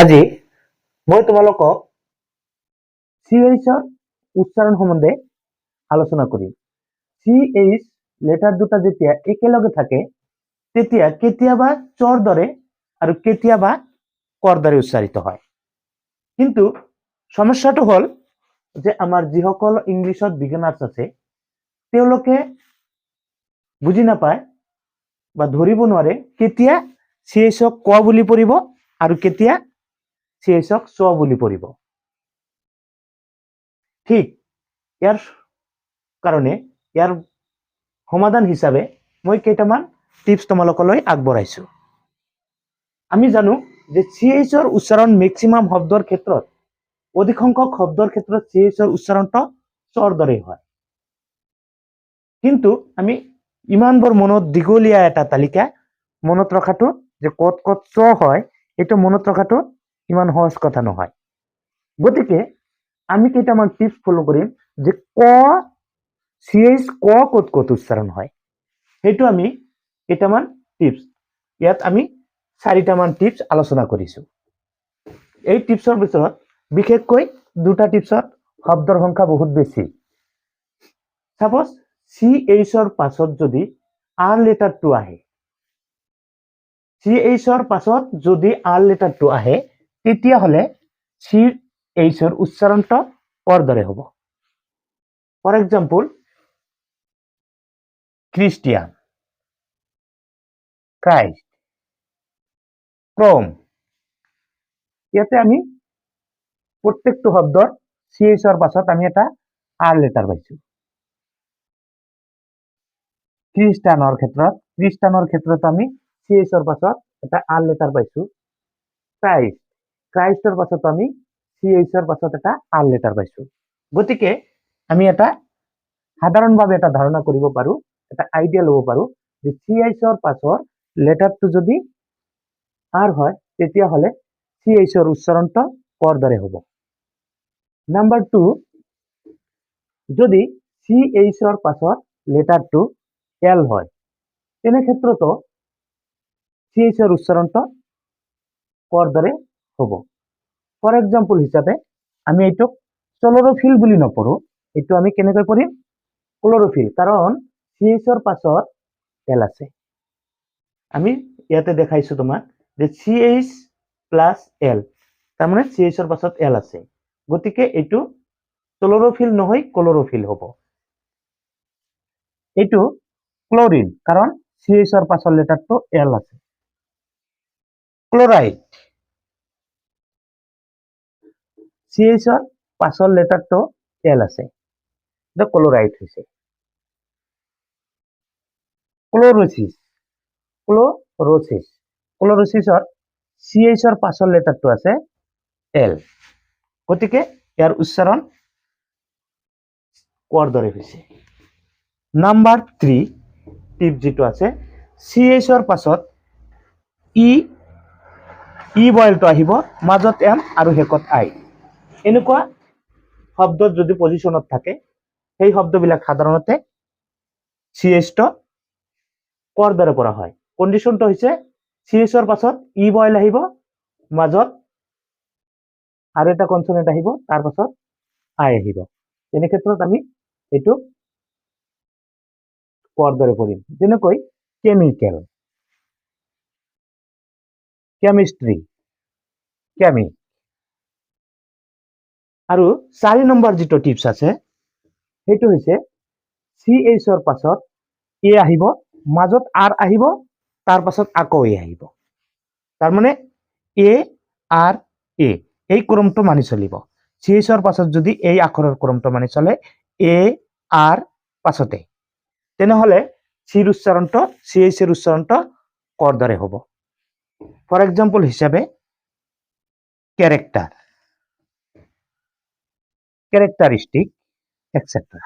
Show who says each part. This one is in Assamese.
Speaker 1: আজি মই তোমালোকক চি এইচৰ উচ্চাৰণ সম্বন্ধে আলোচনা কৰিম। চি এইচ লেটাৰ দুটা যেতিয়া একেলগে থাকে, তেতিয়া কেতিয়াবা চৰ দৰে আৰু কেতিয়াবা কৰ দৰে উচ্চাৰিত হয়। কিন্তু সমস্যাটো হ'ল যে আমাৰ যিসকল ইংলিছত বিগিনাৰ্ছ আছে, তেওঁলোকে বুজি নাপায় বা ধৰিব নোৱাৰে কেতিয়া চি এইচক ক বুলি পঢ়িব আৰু কেতিয়া চি এইচক চ বুলি পঢ়িব। ঠিক ইয়াৰ কাৰণে ইয়াৰ সমাধান হিচাপে মই কেইটামান টিপছ তোমালোকলৈ আগবঢ়াইছো। আমি জানো যে চি এইচৰ উচ্চাৰণ মেক্সিমাম শব্দৰ ক্ষেত্ৰত, অধিক সংখ্যক শব্দৰ ক্ষেত্ৰত চি এইচৰ উচ্চাৰণটো চৰ দৰে হয়। কিন্তু আমি ইমানবোৰ মনত দীঘলীয়া এটা তালিকা মনত ৰখাটো যে ক'ত ক'ত চ হয়, এইটো মনত ৰখাটো ইমান সহজ কথা নহয়। গতিকে আমি কেইটামান টিপছ ফ'ল' কৰিম যে ক চি এইচ ক ক'ত ক'ত উচ্চাৰণ হয়। সেইটো আমি কেইটামান টিপছ, ইয়াত আমি চাৰিটামান টিপছ আলোচনা কৰিছোঁ। এই টিপছৰ ভিতৰত বিশেষকৈ দুটা টিপছত শব্দৰ সংখ্যা বহুত বেছি। চাপ'জ চি এইচৰ পাছত যদি আৰ লেটাৰটো আহে, চি এইচৰ পাছত যদি আৰ লেটাৰটো আহে, তেতিয়াহ'লে চি এইচৰ উচ্চাৰণটো কৰ দৰে হ'ব। ফৰ এক্সাম্পল, খ্ৰীষ্টিয়ান, ক্ৰাইষ্ট, ক্ৰম। ইয়াতে আমি প্ৰত্যেকটো শব্দৰ চি এইচৰ পাছত আমি এটা আৰ লেটাৰ পাইছো। খ্ৰীষ্টানৰ ক্ষেত্ৰত আমি চি এইচৰ পাছত এটা আৰ লেটাৰ পাইছো। ক্ৰাইষ্ট, ক্ৰাইষ্টৰ পাছত আমি চি এইচৰ পাছত এটা আৰ লেটাৰ পাইছো। গতিকে আমি এটা সাধাৰণভাৱে এটা ধাৰণা কৰিব পাৰো, এটা আইডিয়া ল'ব পাৰো যে চি এইচৰ পাছৰ লেটাৰটো যদি আৰ হয়, তেতিয়াহ'লে চি এইচৰ উচ্চাৰণটো কৰ দৰে হ'ব। নাম্বাৰ 2, যদি চি এইচৰ পাছৰ লেটাৰটো এল হয়, তেনে ক্ষেত্ৰতো চি এইচৰ উচ্চাৰণটো কৰ দৰে হ'ব। ফৰ এক্সাম্পল হিচাপে আমি এইটোক চলৰফিল বুলি নপঢ়ো। এইটো আমি কেনেকৈ পঢ়িম? ক্লৰফিল। কাৰণ চি এইচৰ পাছত এল আছে। আমি ইয়াতে দেখাইছো তোমাক যে চি এইচ প্লাছ এল, তাৰমানে চি এইচৰ পাছত এল আছে। গতিকে এইটো ক্লৰফিল নহয়, ক্লৰফিল হ'ব। এইটো ক্লৰিন, কাৰণ চি এইচৰ পাছৰ লেটাৰটো এল আছে। ক্লৰাইড, চি এইচৰ পাছৰ লেটাৰটো এল আছে, ক্লৰাইড হৈছে। ক্লৰচিছ, ক্লৰচিছ, ক্লৰচিছৰ চি এইচৰ পাছৰ লেটাৰটো আছে এল। গতিকে ইয়াৰ উচ্চাৰণ কোৱাৰ দৰে হৈছে। নাম্বাৰ 3 টিপ যিটো আছে, চি এইচৰ পাছত ই ই ভৱেলটো আহিব, মাজত এম আৰু শেষত আই। এনেকুৱা শব্দত যদি পজিশ্যনত থাকে, সেই শব্দবিলাক সাধাৰণতে চি এইচটো কৰ দৰে পঢ়া হয়। কণ্ডিশ্যনটো হৈছে চি এইচৰ পাছত ই ভৱেল আহিব, মাজত আৰু এটা কনচনেণ্ট আহিব, তাৰ পাছত আই আহিব। তেনে ক্ষেত্ৰত আমি এইটো কোৱাৰ দৰে পঢ়িম। যেনেকৈ কেমিকেল, কেমিষ্ট্ৰি, কেমি। আৰু 4 নম্বৰ যিটো টিপছ আছে, সেইটো হৈছে চি এইচৰ পাছত এ আহিব, মাজত আৰ আহিব, তাৰ পাছত আকৌ এ আহিব। তাৰমানে এ আৰ এ, এই ক্ৰমটো মানি চলিব। চি এইচৰ পাছত যদি এই আখৰৰ ক্ৰমটো মানি চলে, এ আৰ পাছতে, তেনেহ'লে চিৰ উচ্চাৰণটো, চি এইচৰ উচ্চাৰণটো কৰ দৰে হ'ব। ফৰ এক্সাম্পল হিচাপে কেৰেক্টাৰ, কেৰেক্টাৰিষ্টিক, এটচেট্ৰা।